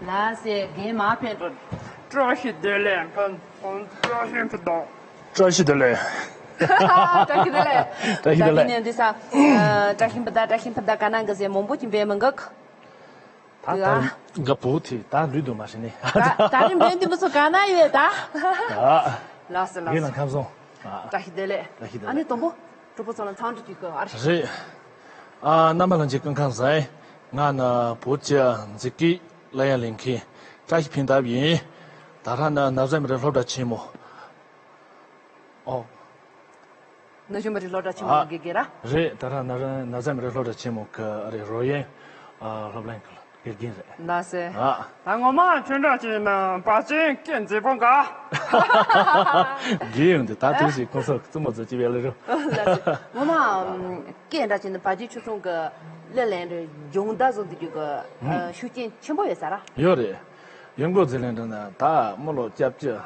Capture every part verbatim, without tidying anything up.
ལགས་སེ། རྒན་མ་ཕན་གྲུབ། བཀྲ་ཤིས་བདེ་ལེགས། བཀྲ་ཤིས་བདེ་ལེགས། བཀྲ་ཤིས་བདེ་ལེགས། བཀྲ་ཤིས་བདེ་ལེགས། ད་དེ་ནས་འདི་ས། ཨ། བཀྲ་ཤིས་བདེ་ལེགས། བཀྲ་ཤིས་བདེ་ལེགས། ག་ན་གི་ཟེ་མང་པོ་ཅིག་འབད་མི་འགག་ད་ད་ཨ། རིང་ག་བུ་དེ་ད་ལུས་འདུག་མ་ཤེས་ནི། ད་ད་རིང་འབད་འདི་མི་སུ་ག་ན་ཡོད་ད། ད། ལགས་སེ་ལགས་རྒན་ལགས་སེ། ཁམས་བཟང་། ཨ། བཀྲ་ཤིས་བདེ་ལེགས། བཀྲ་ཤིས་བདེ་ལེགས། ཨ་ནི་དང་པོ་གྲོགས་པོ་ཚོ་ལ་འཚམས་འདྲི་ཅིག་གོ་ཨ། རེད། ཨ། རྣམ་པ་ལྷན་རྒྱས་སྐུ་ཁམས་བཟང་། ང་ནི་བོད་ཀྱི་མཛེས་སྐྱིད་གླུ་དབྱངས་ལེན་མཁན་བཀྲ་ཤིས་ཕུན་ཚོགས་ཡིན། ད་ལྟ་ནི་ན་བཟའ་མི་རིགས་སློབ་གྲྭ་ཆེན་མོ། ཨོ། ན་གཞོན་མི་རིགས་སློབ་གྲྭ་ཆེན་མོ་ཨ། དགེ་རྒན་ར། རེད། ད་ལྟ་ན་ར་ན་བཟའ་མི་རིགས་སློབ་གྲྭ་ཆེན་མོ་གི་ཨ་རེ་རོལ་དབྱངས་ཨ་སློབ་གླིང་གི་དགེ་རྒན་རེད། ལགས་སེ། ཨ། ད་ངོ་མ་ཁྱོད་འདྲ་ཅིག་ན་བ་ཅན་སྐད་མཛེས་པོ་འགའ། རྒན་ཡོད་འདི་ད་དུས་ཤིག་ཁོང་ཚོ་རྩུབ་མོ་བཟོ་ཅི་བས་ལ་རུ། ལགས་སེ། ངོ་མ་སྐད་འདྲ་ཅིག་ན་བ་ཅན་ཆོས་སྲུང་གི་གླུ་ལེན་རེ་སྦྱོང་བརྡར་བཟོ་འདི་རྒྱུ་གི་ཨ་ཤུགས་རྐྱེན་ཆེན་པོ་ཡོད་ས་ར། ཡོད་རེད། ཡོད་འགོ་འཛིན་ལེན་འདྲ་ན་ད་མི་ལོ་སྐྱབས་ཀྱི།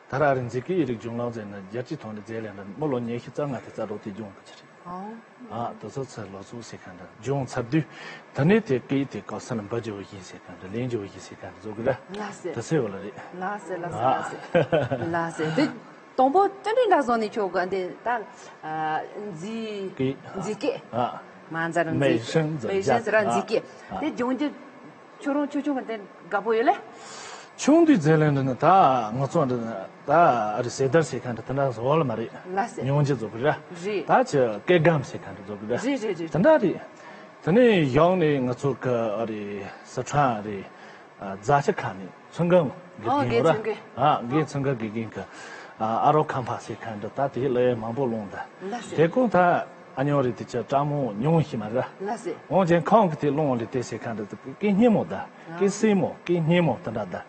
ད་ར་རིན་འཛིན་གྱི་ཡི་རིགས་སྦྱོང་ལམ་ཟེར་ན་རྒྱལ་སྤྱི་ཐོག་ནས་མཛད་ལས་འདྲ་མི་ལོ་ཉི་ཤུ་རྩ་ལྔ་དེ་རྩ་རོགས་དེ་སྦྱོང་གི་ཆ་རེད། ཨོ། ཨ། དེ་ཚོ་ཚེ་ལོ་ཚོ་ཟེར་མཁན་འདྲ་སྦྱོང་ཚར་དུས་ད་ནས་དེ་སྐད་དེ་ག་ས་ལ་འབའ་རྒྱུ་བ་ཡིན་ཟེར་མཁན་འདྲ་ལེན་རྒྱུ་བ་ཡིན་ཟེར་མཁན་འདྲ་བཟོ་གི་ར། ལགས་སེ། དེ་ཚེ་བ་ལ་རེད། ལགས་སེ་ལགས་སེ་ཨ། ལགས་སེ། ལགས་སེ། དེ་དང་པོ་ཅི་འདྲ་འདྲ་བཟོ་ནས་ཆོག་གི་འདི་ད་ཨ་འཛིན་སྐད། འཛིན་སྐད། ཨ། མ་འཛར་མེ་འཛིན་ཤིང་འཛིན་མེ་ཤིང་ཟེར་ར་འཛིན་སྐད། ཨ། དེ་སྦྱོང་རྒྱུ་ཁྱོད་རང་ཆུང་ཆུང་གི་དེ་དགའ་པོ་ཡོད་ལེ། ཆུང་དུས་མཛད་ལེན་འདྲ་ནི་ད་ང་ཚོ་འདྲ་ནི་ད་ཨ་རི་སེ་དར་ཟེར་མཁན་འདྲ་དེ་འདྲ་བཟོ་བ་ལ་མ་རེད། ལགས་སེ། ཉུང་ཅི་བཟོ་གི་ར། རེད། ད་ཅི་སྐད་སྒམ་ཟེར་མཁན་འདྲ་བཟོ་གི་ར། རེད་རེད་རེད། དེ་འདྲ་རེད། དེ་ནས་ཡང་ནས་ང་ཚོ་གི་ཨ་རི་སི་ཁྲོན་རེད། ཨ། རྫ་ཆུ་ཁ་ནས་ཚོན་མགོ་དགེ་ཨོ་རྒན་དགེ་ར། ཚོན་མགོ། ཨ། དགེ་ཚོན་མགོ་དགེ་རྒན་གི་ཨ་ཨ་རོ་ཁམས་པ་ཟེར་མཁན་འདྲ་ད་དེ་ལ་མང་པོ་སློང་ད། ལགས་སེ། དེ་ཀུན་ད་ཨ་ཉོ་རེད་དེ་ཅི་སྤྲང་མོ་ཉུང་ཞིག་མ་རེད། ལགས་སེ། འོན་ཀྱང་ཁོང་གི་དེ་སློང་ལེ་དེ་ཟེར་མཁན་འདྲ་སྐད་སྙན་མོ་ད་སྐད་སྲིན་མོ་སྐད་སྙན་མོ་དེ་འདྲ་ད།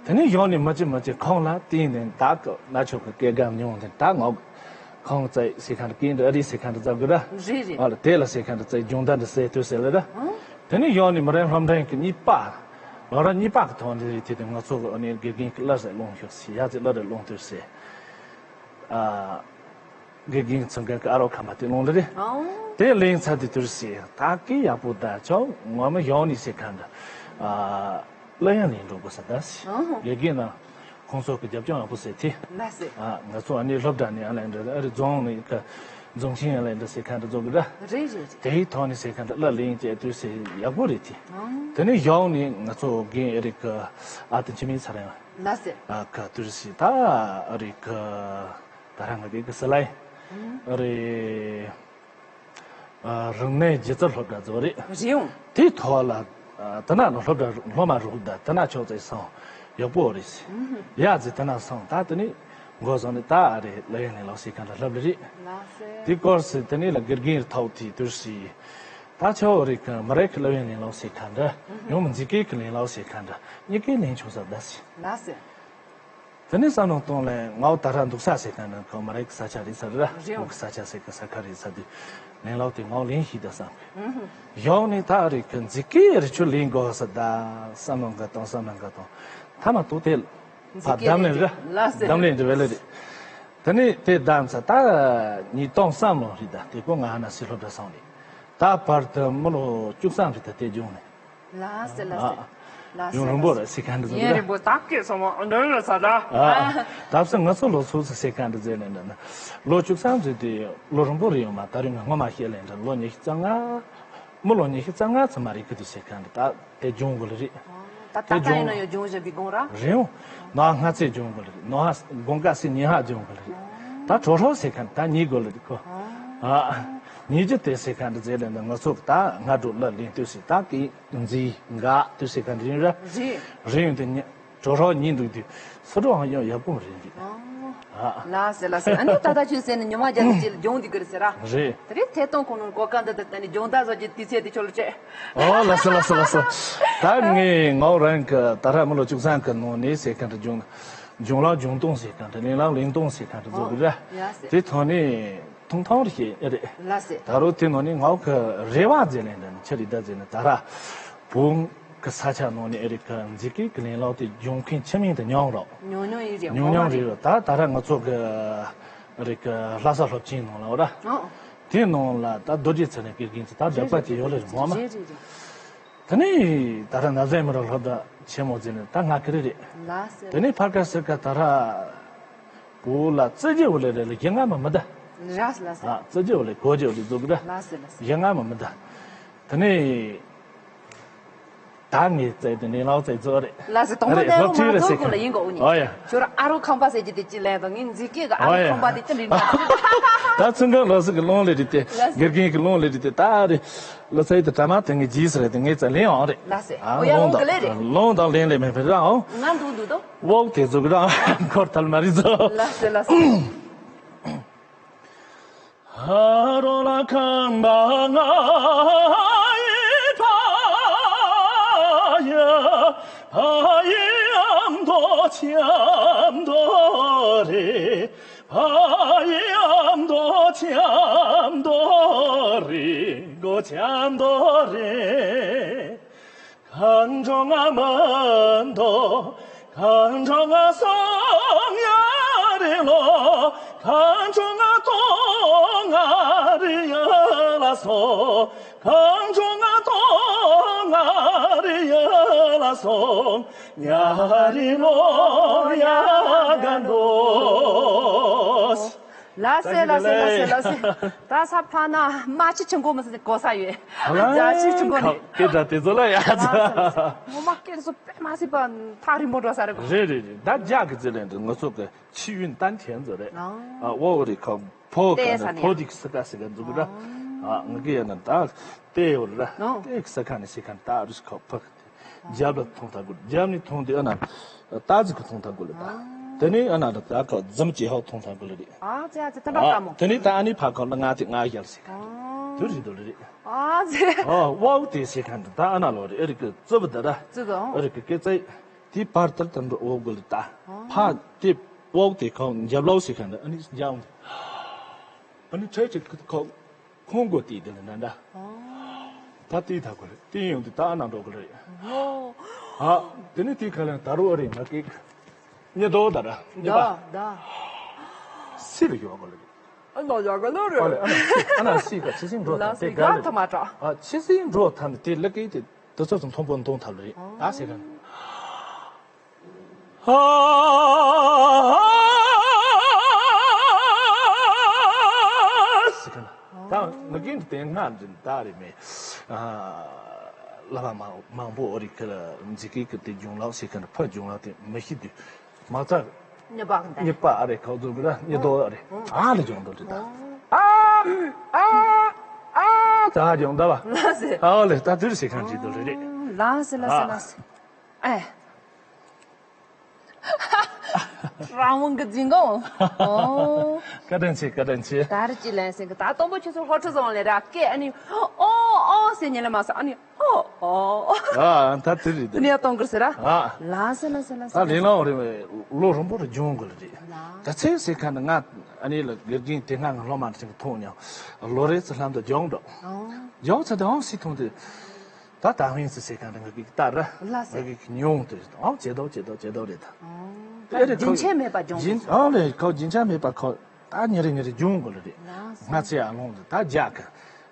དེ་ནས་ཡང་ནས་མ་ཅི་མ་ཅི་ཁོང་ལ་བརྟེན་ནས་ད་ན་ཆོག་གི་སྐད་སྒམ་ཉུང་དེ་ད་ངོ་ཁོང་ཙེ་ཟེར་མཁན་འདྲ་སྐད་འདྲ་ཨ་རི་ཟེར་མཁན་འདྲ་རྫ་གི་ར། རེད་རེད། ཨ་ལ་དེ་ལ་ཟེར་མཁན་འདྲ་ཙེ་སྦྱོང་བརྡར་འདྲ་ཟེར་དུས་ཟེར་ལེ་ར། དེ་ནས་ཡང་ནས་མི་རིགས་སློབ་འབྲིང་གི་གཉིས་པ། ལོ་ར་གཉིས་པ་གི་ཐོག་འདི་རེད་དེ་དེ་ང་ཚོ་གི་ཨ་ནི་དགེ་རྒན་གི་གླུ་ཟེར་སློང་ཤོག་ཟེར་ཡ་ཙེ་གླུ་རེ་སློང་དུས་ཟེར། ཨ། དགེ་རྒན་ཚོ་འགན་གི་ཨ་རོ་ཁམས་པ་དེ་སློང་ལེ་རེད། ཨོ། དེ་ལེན་ཚར་དུས་དུས་ཟེར་ད་སྐད་ཡག་པོ་ད་ཆོག་ངོ་མ་ཡང་ནས་ཟེར་མཁན་འདྲ། ཨ། གླུ་དབྱངས་ལེན་འགྲོ་དགོས་ས་ད་ཟེར། ཨོ། དགེ་རྒན་ན། ཁོང་ཚོ་གི་རྒྱབ་ལྗོངས་ཡག་པོ་ཟེར་ཏེ། ལགས་སེ། ཨ། ང་ཚོ་ཨ་ནི་སློབ་གྲྭ་ནས་ཨ་ལེ་འདྲ་ཨ་རི་རྫོང་ནས་ཀ་རྫོང་ཆེན་ཨ་ལེ་འདྲ་ཟེར་མཁན་འདྲ་བཟོ་གི་ར། རེད་རེད་རེད། དེའི་ཐོག་ནས་ཟེར་མཁན་འདྲ་གླུ་ལེན་བྱས་དུས་ཟེར་ཡག་པོ་རེད་དེ། ཨང་། དེ་ནས་ཡང་ནས་ང་ཚོ་རྒན་ཨ་རི་ཀ་ཨ་ཏི་འཆི་མེད་ཚ་ར་ཡང་། ལགས་སེ། ཨ་ཀ་དུས་ཟེར་ད་ཨ་རི་ཀ་ད་རང་གི་དེ་གི་སི་ལའི་ཨ་རི། ཨ། རིག་གནས་སྒྱུ་རྩལ་སློབ་གྲྭ་ཚོ་རེད། རེད་འོང་། དེའི་ཐོག་ལ། ཨ། དེ་ན་ནི་སློབ་གྲྭ་སློབ་མ་རུག་ད་དེ་ན་ཆོག་ཙེ་སོང་། ཡག་པོ་རེད་ཟེར། ཡ་ཟེར་དེ་ན་སོང་ད་དེ་ནི་མགོ་བཟུང་ནས་ད་ཨ་རེ་གླུ་དབྱངས་ལེན་ལོག་ཟེར་མཁན་ལ་སློབ་ལེ་རེད། ལགས་སེ། དེ་སྐོར་ཟེར་དེ་ནི་ལ་དགེ་རྒན་ཐོག་དེ་དུས་ཟེར། ད་ཆོག་རེད་ག་མི་རིགས་ཀྱི་གླུ་དབྱངས་ལེན་ལོག་ཟེར་མཁན་འདྲ། ཡང་མི་འཛིན་སྐད་ཀྱི་ལེན་ལོག་ཟེར་མཁན་འདྲ། གཉིས་ཀའི་ལེན་ཆོག་ས་ད་ཟེར། ལགས་སེ། དེ་ནས་བསམ་བློ་གཏོང་ལས་ངའོ་ད་ར་འདུག་ས་ཟེར་མཁན་ནི་ཁོ་མ་རེད་ས་ཆ་རེད་ས་རེད་ར། རེད། ཁོ་གི་ས་ཆ་ཟེར་གི་ས་ཁ་རེད་ས་དུས་ལེན་ལོག་དེ་ངའོ་ལེན་ཤིག་ད་བསམ་གི། ཡང་ནི་ད་རེད་གི་འཛིན་སྐད་རེ་ཆུ་ལེན་དགོས་ས་ད་བསམ་བློ་འགའ་གཏོང་བསམ་བློ་འགའ་གཏོང་ཐ་མ་ཏོ་དེ་ཕ་འཛིན་སྐད་གདམ་ལེན་རེད་ར། ལགས་སེ། གདམ་ལེན་རེད་བས་ལེ་རེད། དེ་ནས་དེ་གདམ་ས་ད་ཉིས་སྟོང་བསམ་བློ་རེད་ད་དེ་ཁོ་ང་ཧ་ན་སི་སློབ་གྲྭ་སོང་ནས་ད་བར་དུ་མི་ལོ་བཅུ་གསུམ་རེད་ད་དེ་བྱུང་ནས། ལགས་སེ་ལགས་སེ། ཨ། ལགས་སེ་ཡུན་རིང་པོ་རེད་ཟེར་མཁན་འདི་ཡུན་རིང་པོ་ད་སྐད་ཚང་མ་འདོན་རེད་ས་ད། ཨ། ད་བསམ་ང་ཚོ་ལོ་ཚོ་ཟེར་མཁན་འདི་ཟེར་ལེན་འདྲ་ན། ལོ་བཅུ་གསུམ་ཟེར་དུས་ལོ་རིང་པོ་རེད་ཡོང་མ་ད་རིང་ང་སྔོན་མ་བཤད་ལེན་འདྲ་ལོ་ཉི་ཤུ་རྩ་ལྔ། མི་ལོ་ཉི་ཤུ་རྩ་ལྔ་ཙམ་མ་རེད་ཁི་དུ་ཟེར་མཁན་འདི་ད་དེ་སྦྱོང་དགོས་ལེ་རེད། ད་ད་ལྟ་ཡིན་ན་ཡང་སྦྱོང་བཞིན་པའི་དགོངས་ར། རེད་ཡོང་། ནོ་ཧ་སྔ་ཚེ་སྦྱོང་དགོས་ལེ་རེད་ནོ་ཧ་དགོང་ཀ་སི་ཉི་ཧ་སྦྱོང་དགོས་ལེ་རེད། ད་གྲོ་གྲོ་ཟེར་མཁན་ད་ཉིད་དགོས་ལེ་རེད་ཁོ། ཨ། ཉིད་ཀྱི་དེ་ཟེར་མཁན་འདི་ཟེར་ལེ་འདི་ང་ཚོ་ད་སྔ་དྲོ་ལ་ལེན་དུས་ཟེར་ད་གི། འཛིན་འགག་དུས་ཟེར་ག་འདི་རིང་ར། རེད། རིང་དུ་ཉ་གྲོ་རོག་ཉིན་འདུག་དུས་སུ་གྲོགས་ཡང་ཡག་པོ་རེད་རེད། ཨ། ལགས་སེ་ལགས་སེ་ཨ་ནི་ད་ལྟ་ཁྱོད་ཟེར་ནས་ཉི་མ་རྒྱབ་ཀྱི་ལྗོངས་འདི་གི་རེད་ཟེར་ར། རེད། དེ་རིང་ཐད་གཏོང་ཁོང་ནང་གོ་སྐབས་འདི་ད་ནི་སྦྱོང་བརྡར་བཟོ་རྒྱུ་དུས་ཚོད་དེ་ཁྱོད་ལ་སྤྲད། ཨོ་ལགས་སེ་ལགས་སེ་ལགས་སེ། ད་ངས་ངའོ་རང་གི་ད་ར་མི་ལོ་བཅུ་གསུམ་གི་ནང་ནས་ཟེར་ག་འདྲ་སྦྱོང་སྦྱོང་ལམ་སྦྱོང་སྟངས་ཟེར་ག་འདྲ་ལེན་ལམ་ལེན་སྟངས་ཟེར་ག་འདྲ་བཟོ་གི་ར། ཡ་སེ། དེ་ཐོག་ནས། ཐུང་ཐུང་རེ་བཤད་ཨེ་རེད། ལགས་སེ། ད་རུང་དེ་ནང་ནས་ངའོ་གི་རེ་བ་མཛད་ལེན་འདྲ་ནི་ཆི་རེད་ད་ཟེར་ན་ད་ར་བོད་གི་ས་ཆ་ནང་ནས་ཨེ་རེད་གི་འཛིན་སྐད་གི་ལེན་ལོག་དེ་སྦྱོང་མཁན་ཆི་མིན་དུ་ཉུང་རོགས། ཉུང་ཉུང་ཡིན་རེད་ཉུང་ཉུང་རེད་རོགས་ད་ད་ར་ང་ཚོ་གི་ཨེ་རེད་གི་ལྷ་ས་སློབ་ཆེན་ནང་ལ་འོ་ར། ཨོ། དེ་ནང་ལ་ད་རྡོ་རྗེ་ཚེ་རིང་དགེ་རྒན་ཚོ་ད་བདག་པ་དེ་ཡོད་ལེ་རེད་མོ་མ། རེད་རེད་རེད། དེ་ནས་ད་ར་ན་བཟའ་མི་ར་སློབ་གྲྭ། ཆེན་མོ་ཟེར་ནས་ད་ང་ཀི་རེ་རེད། ལགས་སེ། དེ་ནས་ཕར་ཁ་ཟེར་ཁ་ད་ར། བུ་ལ་རྩེ་རྒྱལ་བོ་ལས་རེ་ལ་ཞེ་ང་མ་མི་ད། ལགས་སེ་ལགས་སེ། ཨ་རྩེ་རྒྱལ་བོ་ལས་གོ་རྒྱལ་བོ་ལས་འཛུགས་ར། ལགས་སེ་ལགས་སེ། ཞེ་ང་མ་མི་ད། དེ་ནས་ད་ངས་བཙལ་དེ་ནས་ལགས་བཙལ་རྫོགས་རེད། ལགས་སེ། དང་པོ་རེད། ནས་སློབ་ཁྲིད་རེད་ཟེར་ཁ་ལ་ཡིན་གོ་ཨུ་ནི། ཨོ་ཡ། ཁྱོད་ར་ཨ་རོ་ཁང་པ་ཟེར་གྱི་དེ་ཅི་ལན་དང་ངས་འཛིན་སྐྱེས་ཀྱི་ཨ་རོ་ཨོ་ཡ། ཁང་པ་དེ་ཅི་འདྲ་ཡིན་ད། ད་ཚུན་ཁང་ལགས་སེ་གི་ལུང་ལས་རེད་དེ། ལགས་སེ། དགེ་རྒན་གི་ལུང་ལས་རེད་དེ་ད་རེད། ལོ་ཚད་དེ་གྲ་མ་དེ་ངས་རྗེས་སུ་རེད་དེ་ངས་ཙ་ལེན་ཡོང་རེད། ལགས་སེ། ཨ་ཨོ་ཡ་ལོང་ལོང་གི་ལེ་དང་རེད། ལོང་དང་ལེན་ལེ་མེད་པའི་རང་ཨོ། ང་འདུག་འདུག་དོ། ཝོག་དེ་ཚོ་གི་རང་འཁོར་ཐལ་མ་རེད་ཚོ། ལགས་སེ་ལགས་སེ། ཧ་རོ་ལ་ཁང་པ་ང་ཡི་ཕ་ཡ་ཕ་ཡི་ཨམ་དོ་ཆམ་དོ་རེད། ཕ་ཡི་ཨམ་དོ་ཆམ་དོ་རེད། གོ་ཆམ་དོ་རེད། གངས་ལྗོངས་ང་མ་འདོ། གངས་ལྗོངས་ང་སོང་ཡ་རེ་ལོ། གངས་ལྗོངས་ང་ཏོ་ང་རེ་ཡ་ལ་སོང་། གངས་ལྗོངས་ང་ཏོ་ང་རེ་ཡ་ལ་སོང་། ཉ་རི་ལོ་ཡ་ག་འདོ། ལགས་སེ་ལགས་སེ་ལགས་སེ་ལགས་སེ། ད་ས་ཕ་ན་མ་ཆི་ཆུང་གོ་མི་སི་གོ་ས་ཡོད། ཨ་ལ་རྒྱ་ཆི་ཆུང་གོ་ནི། སྐད་སྒྲ་དེ་ཚོ་ལ་ཡ་ལགས་སེ་ལགས་སེ། ངོ་མ་སྐད་སོ་པད་མ་སི་པ་ཐག་རིང་པོ་འགྲོ་ས་རེད་གོ། རེད་རེད་རེད། ད་རྒྱ་གི་ཚེ་ལན་དུ་ང་ཚོ་གི་ཆི་ཡུན་ཏན་ཐན་ཚོ་རེད། ཨ། ཨ་ཝོ་རི་ཁ་ཕོ་ག་ནི་ཕོ་དིག་སི་ཀ་སི་ཀ་འཛུགས་ར། ཨ་ང་གི་ཡ་ན་ད་ཏེ་ཡོ་ར། ཨོ། ཏེ་སི་ཀ་ནི་སི་ཀ་ནི་ད་རུ་ཁ་ཕ་ཀ་ཏེ། རྒྱབ་ལ་ཐོང་ཐང་གུ་རྒྱབ་ནི་ཐོང་དེ་ཨ་ན་ད་ཟི་ཀ་ཐོང་ཐང་གུ་ལ་ད། དེ་ནི་ཨ་ན་ད་ཁ་ཛམ་ཅེ་ཧོ་ཐོང་ཐང་གུ་ལ་རེད། ཨ་ཙེ་ཨ་ཙེ་ད་འདྲ་ཀ་མོ། དེ་ནི་ད་ཨ་ནི་ཕ་ཁ་ལ་ང་དེ་ང་ཡལ་སི་ཀ་ནི་དུ་རི་དུ་ལ་རེད། ཨ་ཙེ། ཨ་ཝའུ་ཏེ་སི་ཀ་ནི་ད་ཨ་ན་ལོ་རེད། ཨ་རི་ཀ་ཙུ་བ་ད་ར། ཙུ་བ། ཨ་རི་ཀ་ཀེ་ཙེ། དེ་བར་དར་དང་འགྲོ་འོག་གོ་ལ་ད། ཕ་དེ་འོག་དེ་ཁོང་རྒྱབ་ལོག་སི་ཁ་འདྲ་ཨ་ནི་རྒྱབ་འོང་དེ། ཨ་ནི་ཚོད་ཅིག་ཁོ་ཁོང་གོ་དེ་དེ་ལ་འདྲ་འདྲ། ད་དེ་ད་གོ་རེད། དེ་ཡོང་དེ་ད་ཨ་ན་འགྲོ་གོ་རེད། ཨ་དེ་ནི་དེ་ཁ་ལ་ད་རུ་ཨ་རི་ང་ཀེ་ཉེ་དོ་ད་ར་ཉེ་པ། ད་ད། སི་ལ་ཡོང་གོ་རེད། ཨ་ན་ཡག་ག་ལོ་རེད། ཨ་ལེ་ཨ་ན་ཨ་ན་སི་ཁ་ཆི་སིང་འགྲོ་ད་དེ་ག་ལ་ཐ་མ་ཏྲ། ཨ་ཆི་སིང་འགྲོ་ད་ནི་དེ་ལ་ཀེ་དེ། དེ་ཚོ་ཚོ་མཐོང་པོ་མཐོང་ཐབས་རེད་ད་ཟེར་ག་ན། ཧ་ཟེར་ག་ན། ད་ང་གིན་དེ་སྔ་འཛིན་ད་རེད་མེད། ལ་བ་མང་མང་པོ་ཨོ་རི་ཁ་ལ་འཛི་ཀི་ཀི་དེ་སྦྱོང་ལག་ཟེར་ག་ན་ཕ་སྦྱོང་ལག་དེ་མི་ཤི་དུས་མ་ཚར། གཉིས་པ་ག་ད། གཉིས་པ་ཨ་རེ་ཁ་ཚོ་གི་ལ་གཉིས་དོ་ཨ་རེ་ཨ་ལ་སྦྱོང་དོ་རེད་ད། ཨ་ཨ་ཨ་ད་སྦྱོང་ད་བ། ལ་ཟེར། ཨ་ལེ་ད་དུས་ཟེར་ག་ན་འཛི་དོ་རེད་རེད། ལ་ཟེར་ལ་ཟེར་ལ་ཟེར། ཨེ། རང་དབང་གི་འཛིན་གོ། ཨོ། བཀའ་དྲིན་ཆེ་བཀའ་དྲིན་ཆེ། ད་རེ་ཅི་ལན་སེང་གི་ད་སྟོན་པོ་ཁྱོད་ཚོ་ལྷོ་ཁྲི་བཟང་ལས་ར་སྐད་ཨ་ནི་ཨོ་ཨོ་ཟེར་ཉན་ལ་མ་སོང་ཨ་ནི་ཨོ་ཨོ། ཨ་ད་དེ་རེད་དེ། ནི་ཡ་གཏོང་གི་ཟེར་ར། ཨ། ལ་ཟེར་ལ་ཟེར་ལ་ཟེར། ད་ལེ་ལང་རེ་ལོ་རིང་པོ་རེ་སྦྱོང་དགོས་ལ་རེད། ད་ཚེ་ཟེར་ཁ་ནི་ང་ཨ་ནི་ལ་དགེ་རྒན་དེ་སྔ་ང་སློབ་མ་ཅིག་མཐོང་མྱོང་། ལོ་རེ་ཚོ་ལྷམ་དུ་སྦྱོང་འགྲོ། སྦྱོང་ཚེ་ད་ཨང་སི་མཐོང་དུས། ད་ད་ཧིན་སི་སེ་ཁན་ང་གི་ལྟར་ལ་སེ། ང་གི་ཉུང་དུ་ཨང་ཇེ་དོ་ཇེ་དོ་ཇེ་དོ་རེད་ད། ཨོ། དེ་རེད་རྒྱུན་ཆད་མེད་པ་སྦྱོང་དགོས། ཨང་ལེ་ཁོ་རྒྱུན་ཆད་མེད་པ་ཁོ་ད་ཉེ་རེ་ཉེ་རེ་སྦྱོང་དགོས་ལ་རེད། ལ་སེ། ང་ཚེ་ཨ་ལོང་དུ་ད་རྒྱ་གི་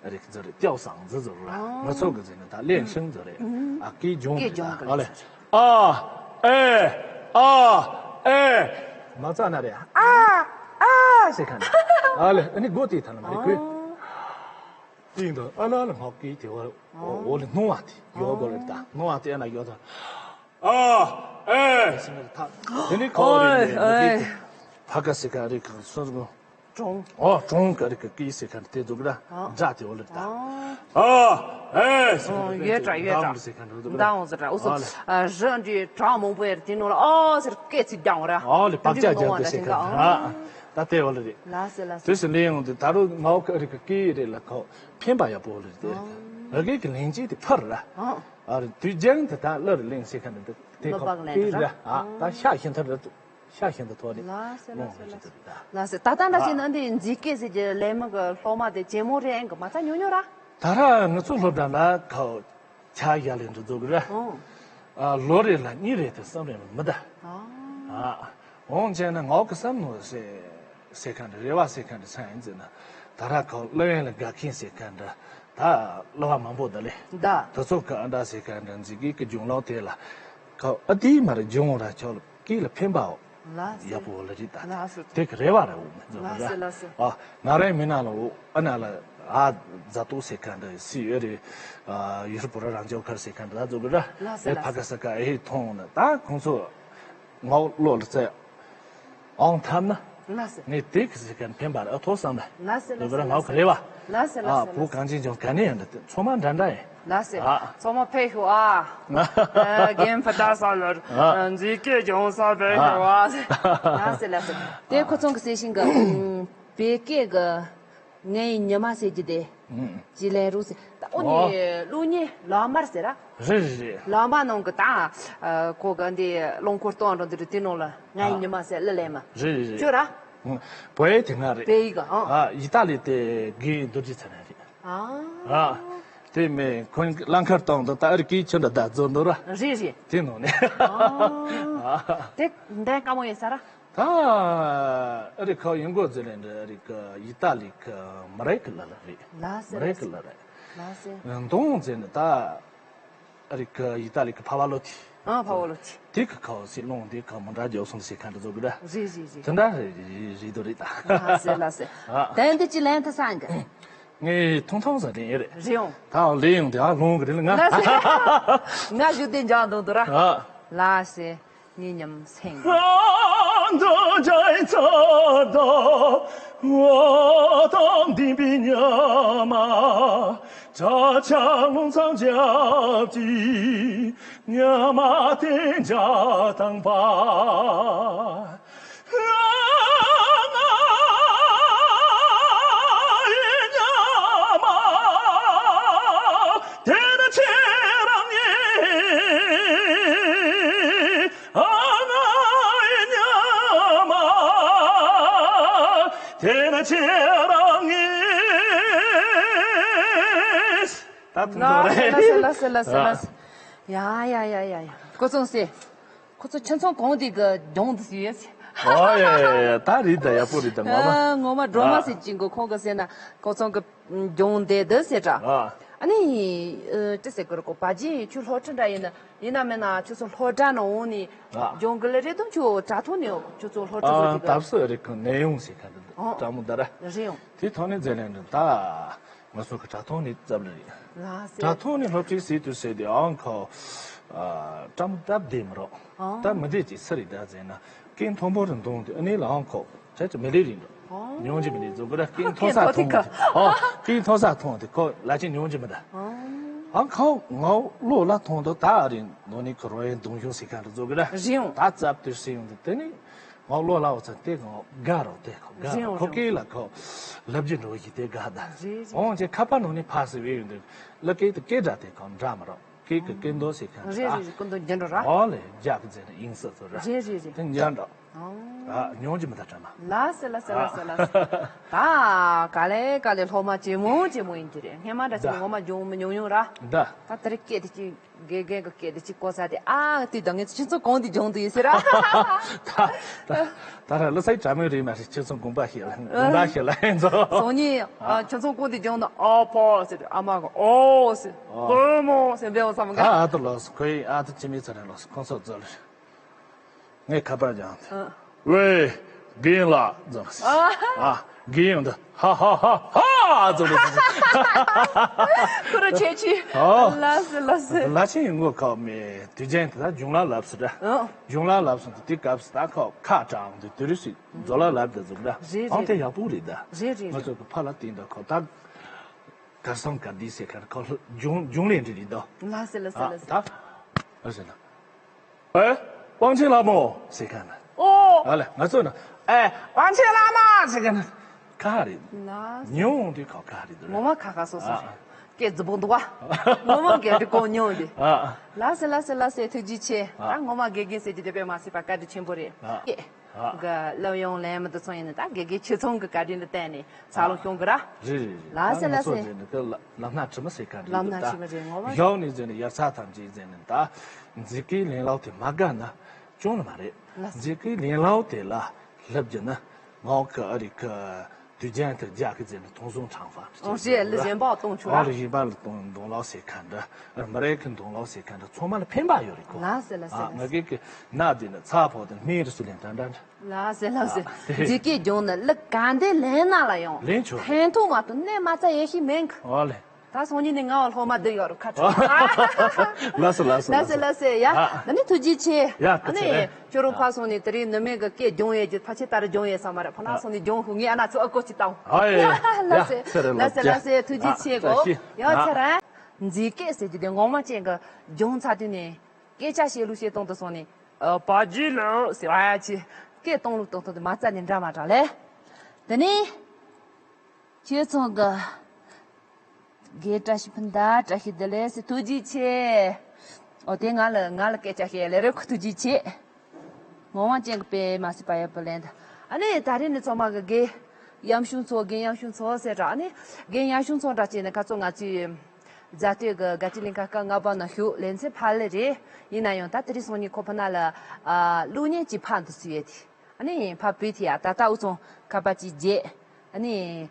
རིག་ཚོ་རེད་ཏེའོ་སང་ཟི་ཚོ་རེད། ང་ཚོ་གི་ཟེར་ན་ད་ལེན་ཤིང་ཚོ་རེད། ཨ་ཀི་སྦྱོང་དགོས་ད། ཨ་ལེ། ཨ་ཨེ་ཨ་ཨེ། མ་ཚ་ན་རེད་ཨ་ཨ་ཟེར་ཁན། ཨ་ལེ་ཨ་ནི་སྒོ་དེ་ཐ་ན་མ་རེད་ཁོས། ཏིང་དང་ཨ་ན་ལ་ངག་གི་དེ་བ་འོ་ལེ་སྣང་བ་དེ་ཡོད་དགོས་རེད་ད། སྣང་བ་དེ་ཨ་ན་ཡོད་ད། ཨ་ཨེ་ཟེར་ནས་ད་དེ་ནི་ཁོ་རེད་ཨོའི་ནས་ཨོའི། ཕ་ག་སི་ཀ་རི་ཀ་སོ་སོ་གྲོང་། ཨོ་གྲོང་ག་རི་ཀ་ཀི་སི་ཀ་དེ་འདུག་ལ་འདྲ་དེ་འོ་ལེ་ད། ཨ་ཨེ་ཟེར་ནས་ཡོད་འདྲ་ཡོད་འདྲ། ཟེར་ཁ་འདུག་ད་འོང་ཟེར་འདྲ་འོ་སོ་རི་འདྲ་གྲངས་མང་པོ་ཡར་དེ་ནང་ལ་ཨོ་ཟེར་སྐད་ཅིག་རྒྱག་འོང་ར། ཨོ་ལེ་བག་ཆགས་རྒྱག་གི་ཟེར་ཁ་འདུག་ད་དེ་འོ་ལེ་རེད། ལ་སེ་ལ་སེ། དུས་སུ་ལེན་ཡོང་དུས་ད་རུང་ངའོ་ཀ་རི་ཀ་ཀི་རེད་ལ་ཁོ། ཕན་པ་ཡག་པོ་ལ་དེ་ཨ་རེད། ཨ་གེ་གི་ལན་ཅིག་དེ་ཕར་ར། ཨ་རེ་དུས་རྒྱང་དེ་དག་སླར་ལེན་ཟེར་ཁ་འདི་དེ་ཁོ་པི་ར། ཨ་ད་ཤ་ཤིན་ཐར་ར་ཤ་ཤིན་ཐར་ཐོག་ནས་ལོང་ཟེར་དུ་རེད་ད། ལ་སེ་ད་ལྟ་འདྲ་ཞིག་ན་འདི་འཛི་སྐད་ཟེར་གྱི་ལས་མི་གི་སློབ་མ་དེ་ཇེ་མོ་རེད་ཨང་གི་མ་ཚ་ཉོ་ཉོ་ར། ད་ར་ང་ཚོ་སློབ་གྲྭ་ལ་ཁོ་ཆ་ཡ་ལེན་དུ་འཛུགས་ར། ཨ་ལོ་རེ་ལ་གཉིས་རེ་དེ་བསམ་རེ་མི་ད། ཨ། འོང་བྱས་ན་ངའོ་གི་བསམ་ནོ་ཟེ་ཟེ་ཁ་འདྲ་རེ་བ་ཟེ་ཁ་འདྲ་ཚང་ཡིན་ཟེར་ན་ད་ར་ཁོ་སློབ་ཡོན་ལ་དགའ་མཁན་ཟེ་ཁ་འདྲ་ད་སློབ་བ་མང་པོ་ད་ལེ། ད་ད་ཚོ་ཁ་ཨ་འདྲ་ཟེ་ཁ་འདྲ་འཛི་གི་གི་སྦྱོང་ལོག་དེ་ལ་ ཨ་དེའི་མ་རེད། སྦྱོང་ར་ཁྱོད་ལ་སྐད་ལ་ཕན་པའོ། ལགས་སོ། ཡག་པོ་ལ་རེད་ད། ལགས་སོ། དེ་གི་རེ་བ་རེད་འོ་མི་འཛོམས་ལགས་སོ་ར། ལགས་སོ། ཨ་ང་རའི་མི་ན་ལ་འོ་ཨ་ན་ལ་ཨ་རྫ་ཏོ་ཟེར་མཁན་འདྲ་སི་ཨེ་རེད། ཨ་ཡུ་རོབ་ར་རང་ཅོ་ཁར་ཟེར་མཁན་འདྲ་ད་འཛོམས་གི་ར། ལགས་སོ། ཨེ་ལགས་སོ། ཕ་ག་ས་ག་ཨེ་མཐོང་ན་ད་ཁོང་ཚོ་ངའོ་བློ་ལ་བཙལ་ཨང་ཐམ་ན། ལགས་སོ། ངས་དེ་གི་ཟེར་མཁན་ཕན་པ་ར་ཨ་ཐོག་བསམ་ལ། ལགས་སོ། དེ་གི་ར་ལགས་སོ། ངའོ་གི་རེ་བ། ལགས་སོ། ཨ་ལགས་སོ། བུ་གངས་ཅན་ལྗོངས་ག་ནས་ཡང་འདྲ་དེ་ཚང་མ་འདྲ་འདྲ་ཡིན། ལགས་སོ། ཨ། ཚང་མ་ཕེབས་ཤོག་ཨ། ཨ་རྒན་ཕུ་ཐག་ས་ལ་ཨ་མཛེས་སྐད་ལྗོངས་ས་ཕེབས་ཤོག་ཨ། ལགས་སོ་ལགས་སོ། དེ་ཁོ་ཚང་གི་སེ་ཤིང་གི་བོད་སྐད་གི་ངའི་ཉི་མ་ཟེར་གྱི་དེ། ཨུམ། ཅི་ལན་རུ་ཟེར་ད་ཨོ་ནི་ཨོ། གློག་བརྙན་ལག་དམར་ཟེར་ར། རེད་རེད་རེད། ལག་དམར་ནང་གི་ད་ཨ་ཁོ་ག་འདི་རླངས་འཁོར་གཏོང་འགྲོ་འདི་རུ་དེ་ནང་ལ་ངའི་ཨ་ཉི་མ་ཟེར་གླུ་ལེན་མ། རེད་རེད་རེད། ཁྱོད་ར། ཨུམ། བོད་ཡིག་དེ་སྔ་རེད། བོད་ཡིག་ག་ཨང་། ཨ་ཡི་ཏཱ་ལི་དེ་དགེ་རྡོ་རྗེ་ཚ་ན་རེད། ཨ། ཨ། དེ་མེད་ཁོང་གླ་མཁར་བཏང་འདུག་ད་ཨ་རི་ཀའི་ཁྱི་འདྲ་བདག་རྫོགས་འདུག་ར། རེད་རེད། དེ་ནང་ནས། ཨ། ཨ། དེ་འདྲ་དཀའ་མོ་ཡིན་ས་ར། ད་ཨ་རི་ཁ་ཡིན་གོ་ཟེར་ནས་འདྲ་ཨ་རི་ཀ་ཡི་ཏཱ་ལི་ཀ་མ་རེ་ཀི་ལ་ལ་རེད། ལགས་སེ་མ་རེ་ཀི་ལ་རེད། ལགས་སེ། འདོང་ཟེར་ནས་ད་ཨ་རི་ཀ་ཡི་ཏཱ་ལི་ཀ་ཕ་བ་ལོ་ཏི། ཨ་ཕ་བ་ལོ་ཏི། དེ་གི་ཁ་སི་ལོང་དེ་ཁ་མོ་འདྲ་རྒྱག་སོང་ཟེར་ཁ་འདྲ་བཟོ་གི་ར། རེད་རེད་རེད། དེ་འདྲ་རེད་རེད་རེད་དོ་རེད་ད། ལགས་སེ་ལགས་སེ། ཨ། དེ་འདི་ཅི་ལན་ཐ་སང་གི། ངས་ཐུང་ཐུང་ཟ་དེ་ཡིན་རེད། རེད་ཡོང་། ད་ལས་ཡོང་དེ་ཨ་ལོང་གི་རེད་ལ་ང་། ལགས་སེ། ང་བཞུགས་དེ་འཇང་འདུག་འདུག་ར། ཨ། ལགས་སེ། ངའི་ཉམས་སེང་གེ། འདི་རྒྱ་ཚ་དང་བ་དང་ལྡན་པའི་ཉི་མ། ཆ་ཆ་ལུང་ཚང་རྒྱབ་ཀྱི་ཉི་མ་དེ་འཇའ་དང་པ། ད་ཐུང་ཐུང་རེད། ལགས་སེ་ལགས་སེ་ལགས་སེ་ལགས་སེ། ཡ་ཡ་ཡ་ཡ་ཡ། ཀོ་ཚོང་སེ། ཁོ་ཚོ་ཁྱིམ་ཚང་གང་དེ་གི་ལྗོངས་འདི་ཟེར་ཡོད་ཟེར། ཨོ་ཡ་ཡ་ཡ་ད་རེད་ད་ཡག་པོ་རེད་ད་ངོ་མ། ཨ་ངོ་མ་སྒྲོལ་མ་ཨ་ཟེར་གྱིན་གོ་ཁོང་གི་ཟེར་ན་ཁོ་ཚང་གི་ལྗོངས་འདི་འདི་ཟེར་དྲ། ཨ་ཨ་ནི་ཨ་ཅི་ཟེར་གི་རེད་གོ་བ་ཇི་ཁྱོད་སློབ་གྲྭ་འདྲ་ཡིན་ན་ཡིན་ན་མིན་ན་ཁྱོད་ཚོ་སློབ་གྲྭ་ནང་འོང་ནི་ཨ་ལྗོངས་གི་ལ་རེད་དུང་ཁྱོད་དྲ་ཐོག་ནས་ཁྱོད་ཚོ་སློབ་གྲྭ་ཨ་ཟེར་གི་ད་སུ་རེད་གི་ནས་ཡོང་ཟེར་ག་འདི་འདི་ཨོ་ཀྲ་མོ་ད་ར། རེད་ཡོང་། དེ་ཐོག་ནས་འཛེམ་ལེན་འདི་ད། ང་ཚོ་གི་དྲ་ཐོག་ནས་བཙབ་ལ་རེད། ལགས་སེ། དྲ་ཐོག་ནས་སློབ་ཁྲིད་ཟེར་དུས་ཟེར་དུས་ཨང་ཁོ། ཨ་བཀྲམ་སྟབས་བདེ་མི་རོགས། ཨང་། སྟབས་མི་བདེ་ཅིག་སུ་རེད་ད་ཟེར་ན། སྐད་མཐོན་པོ་རུ་འདོན་དུས་ཨ་ནི་ལ་ཨང་ཁོ། ཆ་ཆ་མི་ལེ་རིང་འགྲོ། ཨང་། ཉོང་ཅི་མི་ལེ་བཟོ་གི་ར་སྐད་མཐོ་ས་མཐོང་གི། ཨང་། སྐད་མཐོ་ས་མཐོང་དུས་ཁོ་ལ་ཅི་ཉོང་ཅི་མི་ད། ཨང་། ཨང་ཁོ་ངའོ་བློ་ལ་ཐོང་དུ་ད་ཨ་རིང་འདོན་ནི་ཁོ་རོ་ཡན་འདོན་ཤོག་ཟེར་ག་རུ་བཟོ་གི་ར། རེད་ཡོང་། ད་བཙབ་དུས་ཟེར་ཡོང་དུས་དེ་ནི། ངའོ་བློ་ལ་འོ་ཚ་དེ་གང་དགའ་རོགས་དེ་གང་དགའ་རེད་རོགས་ཁོ་རེད། སྐད་ལ་ཁོ་ལབ་ཀྱི་འགྲོ་བ་ཞིག་དེ་དགའ་ད། རེད་རེད། འོང་ཅེ་ཁ་པར་ནང་ནས་ཕར་ཟེར་བའི་ཡོང་དུས་ལ་སྐད་དུ་སྐད་སྒྲ་དེ་གང་འདྲ་མ་རོགས་སྐད་ཀྱི་སྐད་མདོ་ཟེར་མཁན་རེད་རེད་རེད་རེད་སྐད་མདོ་འགྱུར་འགྲོ་ར། འོ་ལེ་རྒྱ་གི་ཟེར་ན་དབྱིངས་སུ་ཚོ་ར། རེད་རེད་རེད། དེ་འགྱུར་འགྲོ། ཨང་། ཨ་ཉོང་ཅི་མི་ད་དྲ་མ། ལགས་སེ་ལགས་སེ་ལགས་སེ་ལགས་སེ། ད་ག་ལེ་ག་ལེ་སློབ་མ་ཇེ་མང་ཇེ་མང་ཡིན་གྱི་རེད་སྔན་མ་འདྲ་ཅིག་ད་ངོ་མ་སྦྱོང་མི་མྱོང་མྱོང་ར། ད། ད་དེ་རིང་སྐད་དེ་ཅིག་དགེ་རྒན་གྱི་སྐད་དེ་གཅིག་གོ་ས་དེ་ཨ་དེ་ད་ངས་ཁྱེད་ཚོ་གང་དེ་སྦྱོང་དུ་ཡིན་ཟེར་ར། ད་ད་ད་ར་ལོ་སའི་གྲྭ་མི་རེད་མ་རེད་ཁྱེད་ཚོ་དགོངས་པ་བཞེས་ལ་དགོངས་པ་བཞེས་ལ་ཡིན་ཚོ། སང་ཉིན་ཨ་ཁྱེད་ཚོ་གང་དེ་སྦྱོང་ན་ཨ་ཕོ་ཟེར་ཨ་མ་གི་ཨོ་ཟེར་ཨོ་ཧོ་མོ་ཟེར་འབེལ་བ་བསམ་ག་ཨ་ཨ་ད་ལོ་སུ་ཁོའི་ཨ་ད་ཅི་མི་ཚོ་རེད་ལོ་སུ་ཁོང་ཚོ་ཚོ་ལ་ངས་ཁ་པར་སྦྱངས་ཏེ། ཨ། ཝེ། རྒན་ལགས་ཟེར། ཨ། ཨ། རྒན་ཡོང་དུས་ཧ་ཧ་ཧ་ཧ་ཟེར་ལ་ཟེར། ཁོ་ར་ཆེ་ཆེ། ཨ། ལགས་སེ་ལགས་སེ། ལ་ཆེན་ཡོང་གོ་ཁ་མེད་དུས་རྒྱན་དེ་ད་སྦྱོང་ལ་ལབ་སོང་ད། ཨ། སྦྱོང་ལ་ལབ་སོང་དུས་དེ་སྐབས་སུ་ད་ཁ་ཁ་གྲག་འོང་དུས་དུས་རིགས་སུ་མཛོ་ལ་ལབ་དེ་ཟུག་ད། རེད་ཨང་དེ་རེད། ཡག་པོ་རེད་ད། རེད་རེད་ང་རེད། ཚོ་གི་ཕ་ལ་བསྟན་ད་ཁོ་ད། གར་སོང་གར་འདི་ཟེར་མཁན་ཁོ་ལ་སྦྱོང་སྦྱོང་ལེན་འདྲི་རེད་དོ། ལགས་སེ་ལགས་སེ་ཨ་ལགས་སེ། ད། ཨ་ཟེར་ན། ཨེ། དབང་ཆེན་ལྷ་མོ་ཟེར་མཁན། ཨོ། ཨ་ལས་ང་ཚོ་ན། ཨེ། དབང་ཆེན་ལྷ་མོ་ཟེར་མཁན། ག་རེད། ལགས་སེ། ཉོང་དེ་ཁོ་ག་རེད་དོ། ངོ་མ་ཁ་ཁ་སོ་སོ་ཨ་རེད། ཨ། སྐད་རྫི་པོ་འདུག་བ། ངོ་མ་སྐད་འདི་གོ་ཉོང་དེ། ཨ་ཨ། ལགས་སེ་ལགས་སེ་ལགས་སེ་ཐུགས་རྗེ་ཆེ། ཨ། ད་ངོ་མ་དགེ་རྒན་ཟེར་རྒྱུ་དེ་དཔེ་མ་སྲིད་པ་བཀའ་དྲིན་ཆེན་པོ་རེད། ཨ། ཨ། གི་གླུ་དབྱངས་ལེན་མི་དེ་ཚོ་ཡིན་ན་ད་དགེ་རྒན་ཁྱེད་ཚང་གི་བཀའ་དྲིན་དུ་བརྟེན་ནས་འཚར་ལོངས་བྱུང་གི་ར། རེད་རེད་རེད། ལགས་སེ་ལགས་སེ། ད་ང་ཚོ་ཟེར་ནི་ཀ་ལ་ལམ་སྣ་དྲི་མ་ཟེར་ག་འདྲ་ལམ་འདུག་སྣ་ད་དྲི་མ་རེད་ངོ་མ། ཡང་ནས་ཟེར་ནི་ཡར་ཚ་ཐམས་ཅད་ཟེར་ནི་ད་མཛེས་སྐྱེས་ལེན་ལག་དེ་མ་དགའ་ན་སྐྱོན་ནི་མ་རེད། ལགས་སེ། མཛེས་སྐྱེས་ལེན་ལག་དེ་ལ་ལབ་རྒྱུ་ནི་ངག་གི་ཨ་རིག་གི། དུས་རྒྱུན་དུ་རྒྱ་གི་རྫས་ནི་ཐུང་སུང་ཁྲང་ཧྥ། ཨོ་ཞེས་ལི་གཞན་པ་གཏོང་ཆོག་ཨ་ར། རི་བ་ལ་གཏོང་གདོང་ལོག་ཟེར་མཁན་འདྲ། མི་རིགས་ཀྱི་གདོང་ལོག་ཟེར་མཁན་འདྲ། ཚང་མ་ལ་ཕན་པ་ཡོད་རེད་ཁོ། ལ་སེ་ལ་སེ་ཨ་ལ་ང་སེ། གི་གི་ན་དེ་ནི་ཚ་ཕོག་དེ་སྨན་རི་སུ་ལེན་དྲན་དྲན། ལ་སེ་ལ་སེ། ཨ་ལ་སེ། འཇིགས་སྐད་རྒྱུང་ནི་ལི་ག་འདི་ལེན་ན་ལ་ཡོང་། ལེན་ཆོག་ཕན་ཐོགས་མ་གཏོགས་གནས་མ་རྩ་ཡེ་ཤི་མེན་གི། ཨོ་ལེ། ད་སང་ཉིན་ནས་ང་བ་སློབ་མ་བསྡུ་ཡོད་རུ་ཁ་ཁྲ། ལ་སེ་ལ་སེ་ལ་སེ་ལ་སེ་ཡ། ཨ་ད་ནི་ཐུགས་རྗེ་ཆེ། ཡ་ཨ་ཐུགས་རྗེ་ནི་ཆེ། ཁྱོད་རང་ཕ་སོང་ནས་དེ་རིང་ནུ་མེད་གི་སྐད་སྦྱོང་ཡས་རྒྱུ་ཕ་ཆེ་ལྟར་སྦྱོང་ཡས་ས་མ་རེད། ཕ་ན་སོང་ནས་སྦྱོང་ཧུ་ངས་ཨ་ན་ཚོ་ཨ་ཀོ་ཅི་བཏང་། ཨ་ཡ་ཡ། ལ་སེ་ཡ་ལ་སེ་ལ་སེ་ལ་སེ། ཐུགས་རྗེ་ཆེ་གོ། ཡ་ཚེ་ར། མཛེས་སྐད་ཟེར་རྒྱུ་དེ་ངོ་མ་ཅན་གི་སྦྱོང་ཚ་དུས་ནས་སྐད་ཆ་བཤད་ལུགས་བཤད་སྟངས་དུ་སོང་ནས་ཨ་པ་ཇི་ལ་ཟེར་བ་ཡ་ཆེ། སྐད་གཏོང་ལུགས་གཏོང་སྟངས་དུ་མ་རྩ་ནས་འདྲ་མ་འདྲ་ལེ། དེ་ནས་ཁྱེད་ཚང་གི་དགེ་བཀྲ་ཤིས་ཕུན་ད་བཀྲ་ཤིས་བདེ་ལེགས་སི་ཐུགས་རྗེ་ཆེ། ཨོ་དེ་ང་ལ་ང་ལ་སྐད་ཆ་བཤད་ལེ་རེ་ཁོ་ཐུགས་རྗེ་ཆེ། ངོ་མ་ཅན་གི་དཔེ་མ་སྲིད་པ་ཡོད་པ་ལེན་ད། ཨ་ནི་ད་རེས་ནི་ཚང་མ་གི་དགེ་ཡམ་ཤུང་ཚོ་དགེ་ཡམ་ཤུང་ཚོ་ཟེར་ར། ཨ་ནི་དགེ་ཡམ་ཤུང་ཚོ་འདྲ་བྱས་ནས་ཁ་ཚོ་ང་ཚོའི་མཛའ་སྟོད་གི་དགའ་སྤྲོའི་གླིང་ཁ་སྐབས་ལྔ་པ་ན་བཞུགས་ལེ་ཚན་ཕར་ལེ་རེད། ཡིན་ན་ཡང་ད་དེ་རིང་སང་ཉིན་ཁོ་ཕ་ན་ལ་ཨ་གློག་བརྙན་གཅིག་ཕར་འདུག་སུ་ཡོད་དེ། ཨ་ནི་ཕ་བུའི་ཐི་ཡ་ད་ལྟ་འུ་ཚང་ཁ་པར་གཅིག་བརྗེད། ཨ་ནི་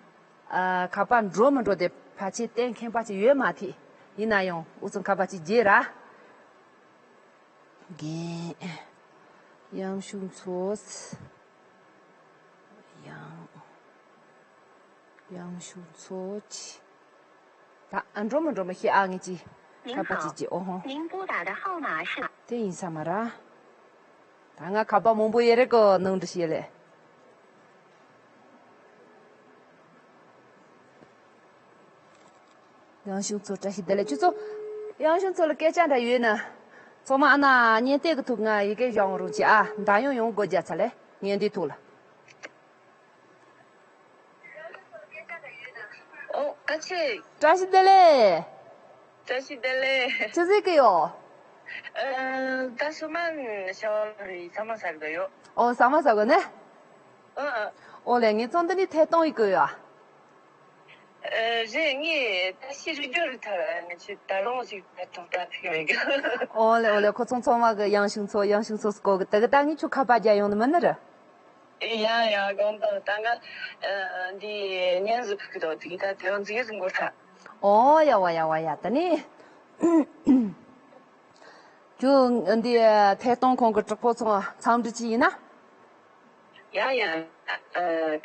ཨ་ཁ་པར་འགྲོ་མི་འགྲོ་དེ་ཕལ་ཆེར་གཏན་འཁེལ་པ་ཅིག་ཡོད་མ་ཐེ། ཡིན་ན་ཡང་འུ་ཚང་ཁ་པར་གཅིག་བརྗེད་ར། རྒན། ཡང་ཤུང་ཚོ། ཡང་། ཡང་ཤུང་ཚོ་ཆི། ད་ཨ་འགྲོ་མི་འགྲོ་མི་ཤེས་ཨ་ངེད་ཀྱིས་ཁ་པར་གཅིག་གཅིག་ཨོ་ཧོ། 您拨打的号码是 དེ་ཡིན་ས་མ་ར། ད་ང་ཁ་པར་མང་པོ་ཡོད་རེད་གོ། ནང་དུ་བཤད་ལེ། ཡང་ཤུང་ཚོ་བཀྲ་ཤིས་བདེ་ལེགས། ཁྱོད་ཚོ་ཡང་ཤུང་ཚོ་ལ་སྐད་ཆ་འདྲ་ཡོད་ན། ཚང་མ་ཨ་ན་བརྙན་ལྟས་ཀྱི་ཐོག་ང་ཡི་གེ་བཞག་རོགས་གྱིས་ཨ། མདའ་ཡང་ཡང་སྒོ་རྒྱག་ཚར་ལེ་བརྙན་འདིའི་ཐོག་ལ། ཨོ་ཨ་ཅེ། བཀྲ་ཤིས་བདེ་ལེགས། བཀྲ་ཤིས་བདེ་ལེགས། ཅི་ཟིག་གི་ཡོད། ཨ་ད་སོ་མ་ཤ་བ་རི་ས་མ་ཟ་གི་ཡོད། ཨོ་ས་མ་ཟ་གི་ནི། ཨ་ཨ། ཨོ་ལེ་ངས་ཚོང་འདི་ནས་ཐད་གཏོང་ཡི་གི་ཡོད། ཨ་རེད་ངས་ད་ཤི་རི་རྒྱུ་རི་ཐ་ངས་ཆི་ད་རུང་ཞིག་ཐད་གཏོང་ད་ཐིག་མེད་གི། ཨོ་ལེ་ཨོ་ལེ། ཁོ་ཚོང་ཚོང་མ་གི་ཡང་ཤུང་ཚོ་ཡང་ཤུང་ཚོ་སྐོ་གི་དེ་གི་ད་ངས་ཁྱོད་ཁ་པར་རྒྱག་ཡོང་ནི་མིན་ནི་རེད། ཡ་ཡ་དགོངས་དག་ད་ང་འདི་ཉན་ཟིག་གི་དོ་དེ་ད་དེ་རང་ཟིག་ཟིག་འགོར་ཐ། ཨོ་ཡ་བ་ཡ་བ་ཡ། ད་ནི་ཁྱོད་འདི་ཐད་གཏོང་ཁང་གི་གྲོགས་པོ་ཚོ་འཚམས་འདྲི་ཅི་ཡིན་ན། ཡ་ཡ།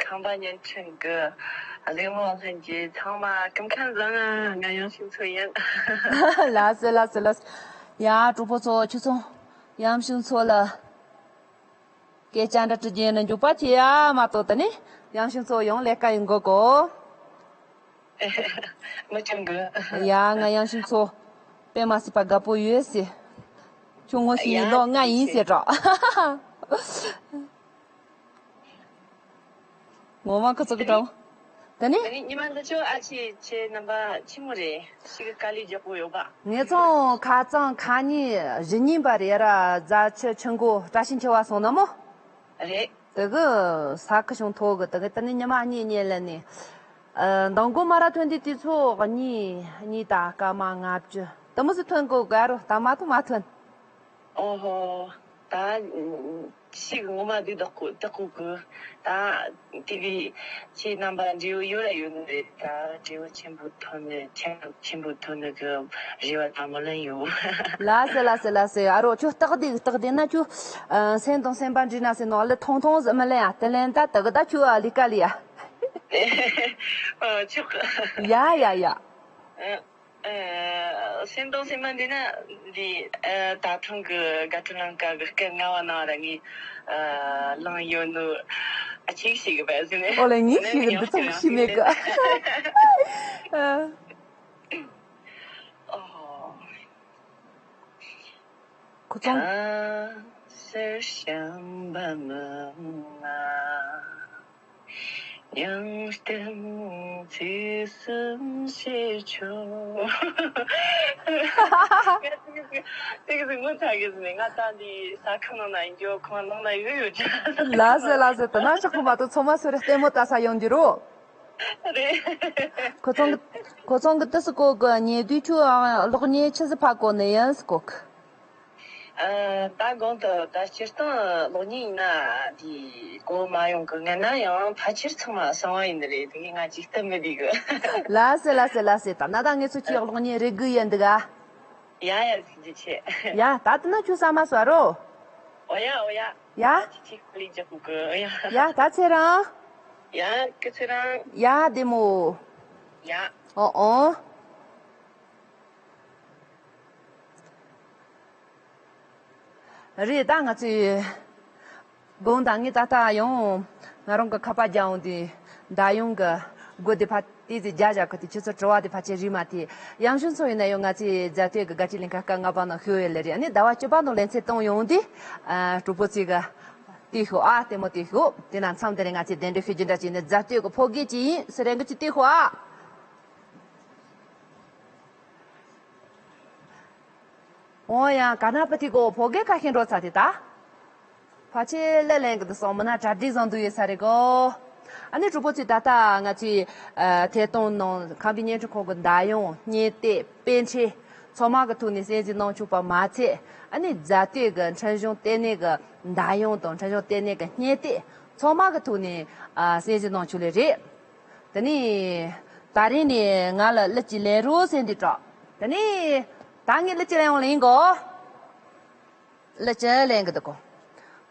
ཁང་པ་བརྙན་འཕྲིན་གི་གཟིགས་མོ་ལྷན་རྒྱས་ཚང་མ་སྐུ་ཁམས་བཟང་། ང་ཡང་ཤུང་ཚོ་ཡིན། ལ་སེ་ལ་སེ་ལ་སེ། ཡ་གྲོགས་པོ་ཚོ་ཁྱོད་ཚོ་ཡང་ཤུང་ཚོ་ལ། སྐད་ཆ་འདྲ་དྲི་རྒྱུ་ཡིན་ན་མགྱོགས་པ་བྱེད་ཡ་མ་གཏོགས་ད་ནི་ཡང་ཤུང་ཚོ་ཡང་ལས་ཀ་ཡིན་གོ་གོ། མི་ཆུང་གི། ཡ་ང་ཡང་ཤུང་ཚོ་དཔེ་མ་སྲིད་པ་དགའ་པོ་ཡོད་ཟེར། ཁྱོད་ངོ་ཤེས་ཡིན་ཡ་ལོ་ང་ཡིན་ཟེར་གྲོགས། ངོ་མ་ཁོ་ཚོ་གི་འདྲ་བོ། ད་ནི། ད་ནི་ཉི་མ་འདི་ཚོ་ཨ་ཅེ་ཁྱེད་རྣམ་པ་ཆི་མོ་རེད། ཞིག་གི་དཀའ་ལས་རྒྱག་པོ་ཡོད་པ། ངེད་ཚོ་ཁ་རྩང་ཁ་ཉིན་བཞི་ཉིན་པ་རེད་ར། རྫ་ཆུ་ཆུ་མགོ་བཀྲ་ཤིས་འཁྱིལ་བ་སོང་ན་མོ། རེད། དེ་གི་ས་ཁུ་ཤོང་ཐོག་གི་དེ་གི་ད་ནི་ཉི་མ་གཉིས་གཉིས་ལེན་ནས། ཨ་མདང་དགོང་མ་ར་ཐོན་དུས་དུས་ཚོད་གཉིས་གཉིས་དང་སྐར་མ་ལྔ་བཅུ་དེ་མོ་ཟིག་ཐོན་གོ་ག་རོ་ད་མ་ཐོན་མ་ཐོན། ཨོ་ཧོ། ད་ཤིག་ངོ་མ་འདི་བདག་གོ་བདག་གོ་གི། ད་ཏི་བི་ཁྱེད་རྣམ་པ་འབྲས་བུ་ཡོད་ལ་ཡོད་ནི་རེད། ད་འབྲས་བུ་ཆེན་པོ་ཐོན་ནི་ཆེན་ཆེན་པོ་ཐོན་ནི་གི་རེ་བ་དང་སྨོན་ལམ་ཡོད། ལ་སེ་ལ་སེ་ལ་སེ། ཨ་རོ་ཁྱོད་སྟག་སྡིག་སྟག་སྡིག་ན་ཁྱོད་ཨ་སེམས་དང་སེམས་པ་འདྲིས་ན་སེ་ནོ་ལེ་ཐོང་ཐོང་ཟི་མི་ལེ་ཡ་དེ་ལན་ད་དག་ད་ཁྱོད་ཨ་ལི་ཀ་ལི་ཡ། ཨ་ཆོག་ཡ་ཡ་ཡ། ཨ། ཨ་སེམས་དང་སེམས་མ་འདི་ན་འདི་ཨ་ད་ཐེངས་ཀྱི་དགའ་སྤྲོ་ལང་ཀ་གི་སྐད་ངག་བ་ནང་ར་ངས་ཨ་ལང་ཡོད་ནོ་ཨ་ཅིག་ཤིག་གི་བས་ཟིན་ནས། ཨོ་ལེ་ངས་ཤིག་གི་འདི་ཚོ་ཤི་མེད་གི། ཨ། ཨོ། ཁོ་ཚང་། ཁ་སེར་ཤམ་པ་མི་ང་། ཡང་བསྟན་ཚིག་གསུམ་ཤེས་ཆོག །དེ་གི་ངོ་ཚ་གི་ཟིན་ནས་ང་ད་འདི་ས་ཁམས་ནང་ན་ཡིན་རྒྱུ་ཁོང་ནང་ན་ཡོད་ཡོད་ཀྱང་། ལ་ཟེ་ལ་ཟེ་དེ་ན་ཤོག་ཁོ་མ་གཏོགས་ཚང་མ་སུ་རེ་ལྟད་མོ་ལྟ་ས་ཡོང་རྒྱུ་རོ། རེད། ཁོ་ཚང་གི་ཁོ་ཚང་གི་ཏི་སི་ཀོ་གི་ཉེ་དུས་ཁྱོད་གློག་བརྙན་ཆི་ཟིག་ཕ་གོ་ནི་ཡིན་སི་ཀོ་གི། ཨ། ད་གོང་དུ་ད་སྤྱིར་བཏང་གློག་བརྙན་ཡིན་ན་དེ་གོ་མ་ཡོང་གི། ངན་ན་ཡང་ཕལ་ཆེར་ཚང་མ་གསང་བ་ཡིན་ནི་རེད། དེ་གི་ང་ཅིག་སྟབས་མི་བདེ་གི། ལགས་སེ་ལགས་སེ་ལགས་སེ། ད་ན་ད་ངེད་ཚོ་ཁྱེད་གློག་བརྙན་རེ་དགོས་ཡ་འདུག་ག། ཡ་ཡ། ཐུགས་རྗེ་ཆེ། ཡ་ད་དེ་ན་ཁྱོད་ཟ་མ་ཟ་རོ། ཨོ་ཡ་ཨོ་ཡ། ཡ། ཅི་ཅི་ཀུ་ལི་རྒྱག་གི་གི། ཡ། ཡ་ད་ཚེ་རང་། ཡ་སྐུ་ཚེ་རང་། ཡ་བདེ་མོ། ཡ། ཨོ་ཨོ། རེད། ད་ང་ཚོས་དགོངས་དག་ངས་ད་ལྟ་ཡང་ང་རང་གི་ཁ་པར་རྒྱག་འོང་དུས་མདའ་ཡོང་གི་སྒོ་དེ་ཕར་ཏོག་ཙམ་རྒྱག་བཞག་གི། དེ་ཁྱེད་ཚོ་དྲི་བ་དེ་ཕལ་ཆེར་རིག་མ་ཐེ། ཡང་ཞུན་ཚོ་ཡིན་ན་ཡང་ང་ཚོའི་རྫ་སྟོད་ཀྱི་དགའ་སྤྲོའི་གླིང་ག་སྐབས་ལྔ་པ་ནང་ཞུགས་ཡོད་ལེ་རེད། ཨ་ནི་ཟླ་བ་བཅུ་པ་ནང་ལེ་ཚན་གཏོང་ཡོང་དུས་ཨ་གྲོགས་པོ་ཚོས་གི་དེ་ཤོག་ཨ་ལྟད་མོ་དེ་ཤོག་དེ་ན་མཚམས་དེ་ནས་ང་ཚོས་གདན་འདྲེན་ཞུ་རྒྱུ་འདྲ་བྱས་ནས། རྫ་སྟོད་ཀྱི་ཕོ་རྒྱས་ཅིག་ཡིན་ཟེར་རེ་གི་ཅིག་དེ་ཤོག་ཨ། འོ་ཡ། ག་ན་པ་ཏི་གོ་ཕོ་རྒྱས་ཁ་ཤས་འགྲོ་ཚར་ཏེ་ད། ཕལ་ཆེར་སླེབས་ལེན་གི་འདུག་སོང་། མི་ན་གྲ་སྒྲིག་བཟང་འདུག་ཡོད་ས་རེད་གོ། ཨ་ནི་གྲོགས་པོ་ཚོས་ད་ལྟ་ང་ཚོའི་ཨ་ཐད་གཏོང་ནང་ཁམས་པའི་བརྙན་འཕྲིན་ཁང་གི་མདའ་ཡོང་བརྙན་དེབ་དཔེ་ཁྲིད་ཚང་མ་གི་ཐོག་ནས་གསན་གཟིགས་གནང་བཅུག་པ་མ་ཚད། ཨ་ནི་རྫ་སྟོད་ཀྱི་འཕྲིན་གཞུང་ལྟེ་གནས་ཀྱི་མདའ་ཡོང་དང་འཕྲིན་གཞུང་ལྟེ་གནས་ཀྱི་བརྙན་དེབ་ཚང་མ་གི་ཐོག་ནས་ཨ་གསན་གཟིགས་གནང་བཅུག་ལེ་རེད། དེ་ནས་ད་རིང་ནས་ང་ལ་གླུ་ཅིག་ལེན་རོགས་ཟེར་འདི་དྲག་དེ་ནས་ད་ངས་གླུ་ཅིག་ལེན་འོང་ལེ་ཡིན་གོ། གླུ་ཅིག་ལེན་གི་འདུག་གོ།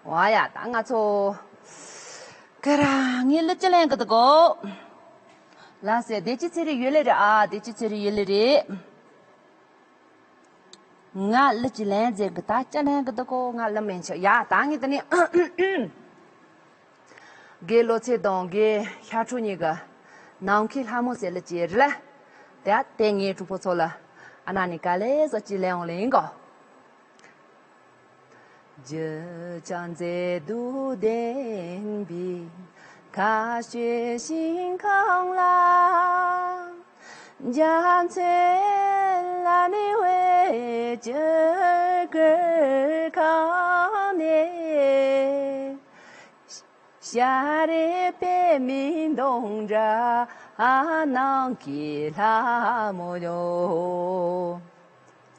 ཝ་ཡ། ད་ང་ཚོ་ཀ་ར་ངས་གླུ་ཅིག་ལེན་གི་འདུག་གོ། ལགས་སེ། བདེ་སྐྱིད་ཚེ་རིང་ཡོད་ལེ་རེད་ཨ། བདེ་སྐྱིད་ཚེ་རིང་ཡོད་ལེ་རེད། ང་གླུ་ཅིག་ལེན་ཟེར་གི། ད་ཅི་ལེན་གི་འདུག་གོ། ང་གླུ་མེད་ཆོག་ཡ། ད་ངས་དེ་ནས་དགེ་བློ་ཚེ་དང་དགེ་ཤ་ཁྲུ་གཉིས་ཀྱི་ནམ་མཁའི་ལྷ་མོ་ཟེར་གླུ་ཅིག་རེད་ལ། དེ་དེ་ངའི་གྲོགས་པོ་ཚོ་ལ་ཨ་ན་ནི་ག་ལེ་ཟ་ཅིག་ལེན་འོང་ལེ་ཡིན་གོ།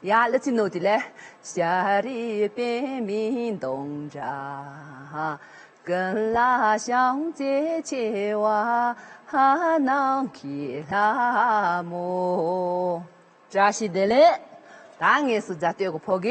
ཡ། གླུ་ཚིག་ནོར་དེ་ལས། བཀྲ་ཤིས་བདེ་ལེགས། ད་ངས་སུ་རྫ་སྟོད་ཀྱི་ཕོ་རྒྱས།